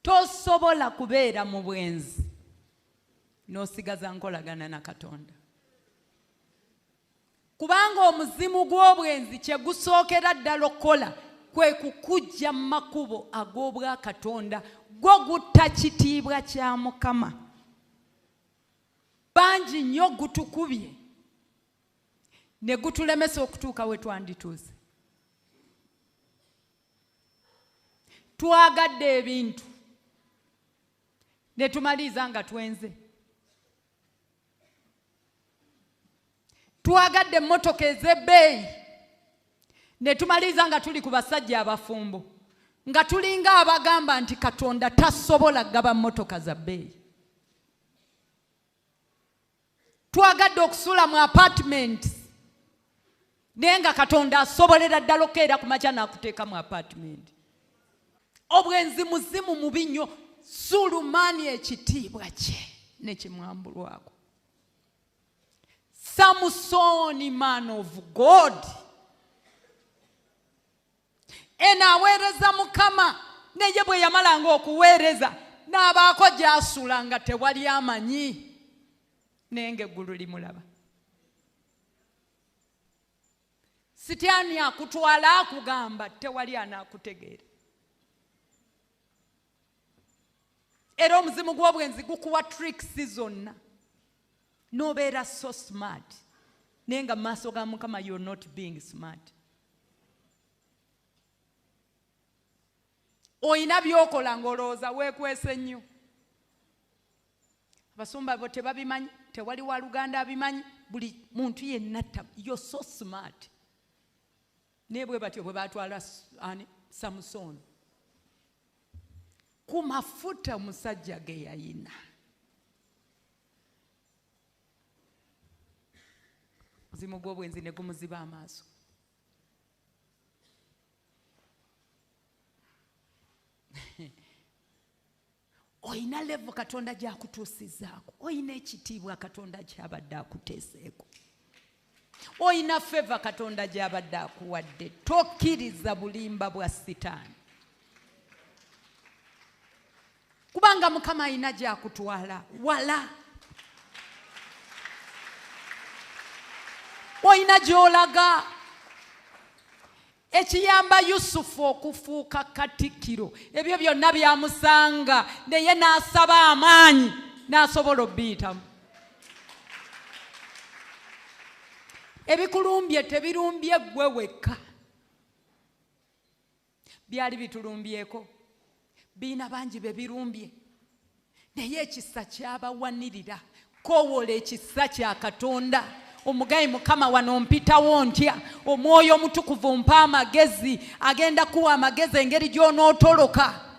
Tosobola kubeera mu bwenzi n'osigaza nkolagana na Katonda, kubanga omuzimu gw'obwenzi kye gusookera ddala okukola kwe kukujja mu makubo ag'obwakatonda, gwo gutta kitiibwa kya Mukama. Bangi nnyo gutukubye ne gutulemesa okutuuka we twandituuse. Twagadde ebintu ne tumaliriza nga twenze. Twagadde emmotoka ez'ebbeeyi ne tumaliriza nga tuli ku basajja abafumbo, nga tulinga abagamba nti Katonda tasobola kugaba mmotoka za bbeeyi. Twagadde okusula mu apartments, naye nga Katonda asobolera ddala okukeera ku makya n'akuteeka mu apartment. Obwenzi muzimu mubi nnyo. Sulumani ekitiibwa kye ne kimwambulwako. Samusoni, man of God, eno aweereza Mukama, naye bwe yamalanga okuweereza n'abaako gy'asula nga tewali amanyi, naye ng'eggulu limulaba. Sitaani akutwala akugamba tewali anaakutegeera. Era omuzimu gw'obwenzi gukuwa tricks zonna n'obeera so smart, naye nga mu maaso ga Mukama you're not being smart. Oyina by'okola ng'olowooza weekwese nnyo. Abasumba bo tebabimanyi, tewali wa luganda abimanyi, buli muntu yenna, you're so smart. Naye bwe batyo bwe batwala ani Samusoni ku mafuta omusajja ge yayina. Muzimu gw'obwenzi ne gumuziba amaaso. Oyina level Katonda gy'akutuusizzaako, oyina ekitiibwa Katonda ky'abadde akuteeseeko, oyina favor Katonda gy'abadde akuwadde. Tokkiriza bulimba bwa Sitaani, kubanga Mukama alina gy'akutwala wala. Oyina gy'olaga. Ekiyamba Yusufu okufuuka katikkiro, ebyo byonna byamusanga, naye n'asaba amaanyi n'asobola obiyitamu. Ebikulumbye tebirumbye ggwe wekka, byali bitulumbyeko, biina bangi be birumbye, naye ekisa kyabawanirira. Koowola ekisa kya Katonda, omugayi Mukama wano mpitawo ntya? Omwoyo Omutukuvu mpa amagezi, agenda kuwa amagezi engeri gy'onootoloka.